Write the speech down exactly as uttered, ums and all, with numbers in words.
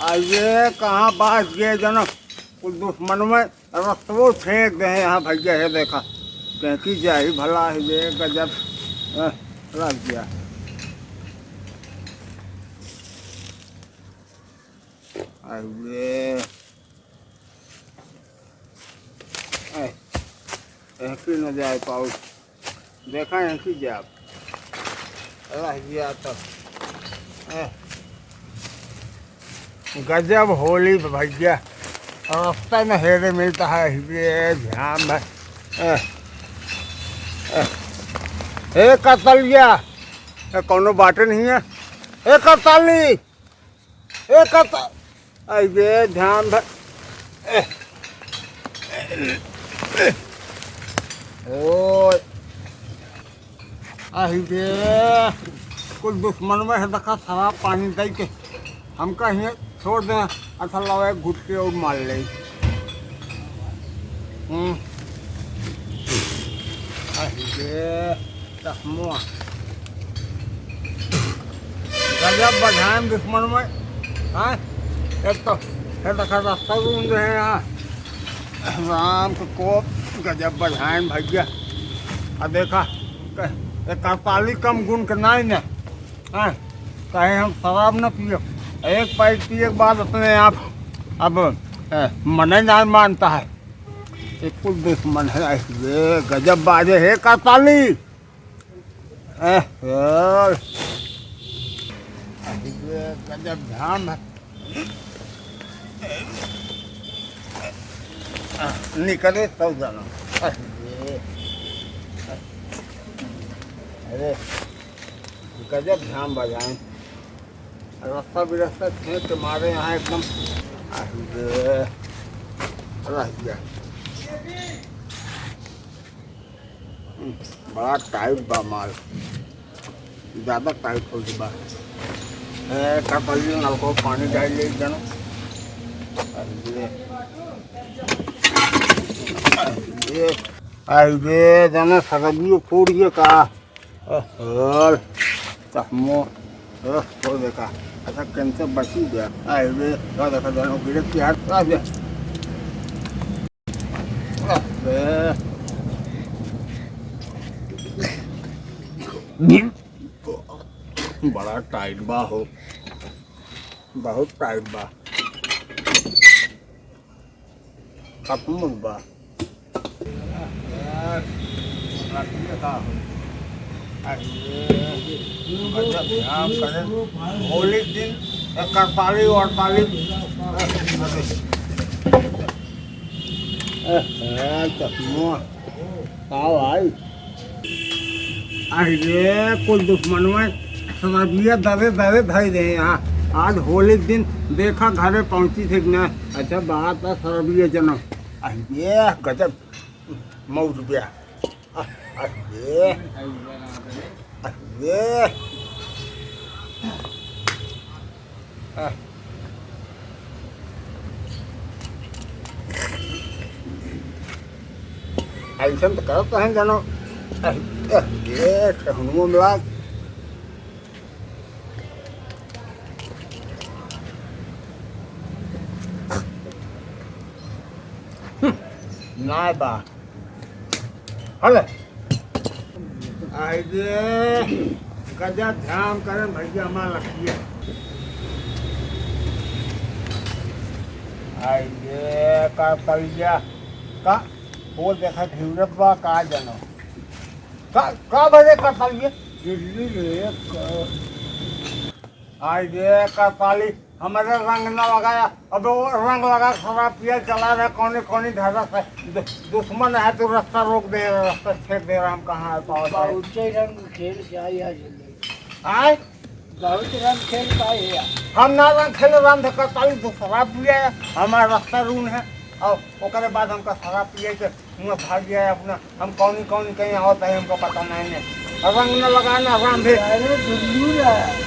आ ये कहाँ बास गए जनो, कुल दुश्मन में रस्तवो छेक दे हैं यहाँ भैया, है देखा। कहीं की जाई भला है ये गजब, अ, लग गया। अरे, ए, एहकी न जाए पाऊ। देखा एहकी जाब। रह गया तो। ए, गजब होली भैया। रास्ता में हेरे मिलता है, ये ध्यान है। ए, ए, ए, करतलिया। ए, कौनो बाटे नहीं है। ए, करताली। ए, कत-, आई बे, ध्यान ध-, ए, ए, ओए, आई बे, कुल दुश्मन में है, देखा, शराब पानी दई के, हमका हियाँ छोड़ दे, अच्छा, लाओ, एक घुटकी और मार ले। हम्म। आई बे। चश्मो। गजब बझाएन दुश्मन में। हाँ? एक तो, ये देखा रास्ता घूम रहे हैं यहाँ। राम के कोप गजब बझाएन भैया। अब देखा, क-, एक करताली कम गुण के नाई ने। हाँ? कहे हम शराब न पिए। एक पैक पिए के बाद अपने आप अब, ए, मने ना मानता है। ये कुल दुश्मन है। ये गजब बाजे है करताली। ए, यार। अरे, गजब घाम है। निकले तब जाना। अरे, अरे, गजब घाम बजाएं। रास्ता बिरास्ता छेक के मारे यहाँ एकदम। अरे, रह गया। हम्म, बड़ा टाइट बा माल, ज्यादा टाइट हो गई बा। ए, का करिए, नलको पानी डाल ले जनो। अरे, अरे, अरे, जनो सरबियो फोड़ गया का? ओहो, तहमो, ओह, हो देखा, अच्छा, कैसे बची गया? अरे, का देखा, जनो गिरे की हाथ आ गया। बड़ा टाइट बा हो, बहुत टाइट बा, खत्म बा। अरे, गजब ध्यान करे, होली के दिन एकर पाली और पाली। ए, ए, चश्मा। का भाई? अरे, कुल दुश्मन में शराबिया दबे दबे धई रहे हैं। आज होली के दिन देखा घरे पहुँची थे कि ना। अच्छा, बात है शराबिया जन्म। अरे, गजब मौज बा। अरे, अरे। ऐसन तो करत हैं जानो। अरे, अरे, ठहनुओ मिला। हम्म, नाय बा। हले। आई रे, गजब ध्यान करन भैया हमार लखिया। आई रे, का पलिया, का, वो देखा ढिउरत बा, का जानो। का, का बजे का पलिया? दिल्ली रे, का। आई रे, का पाली, हमारे रंग न लगाया। अब वो रंग लगा के शराब पिया चला रहे, कौनी, कौनी धरा से। दु-, दुश्मन है तो रास्ता रोक दे रहा, रास्ता छेक दे रहा, हम कहाँ है पावत है? बहुत से रंग खेल के आई है जिंदगी। आय? बहुत रंग खेल के आई है। हम ना रंग खेले, राम धक्का ताली तो शराब पिया है, हमारा रास्ता रून है। और ओकरे बाद हमका शराब पिए के मुँह भाग गया है अपना। हम कौनी कौनी कहीं आवत है, हमको पता नहीं है। रंग न लगाना, राम भी। अरे दुल्लू रे,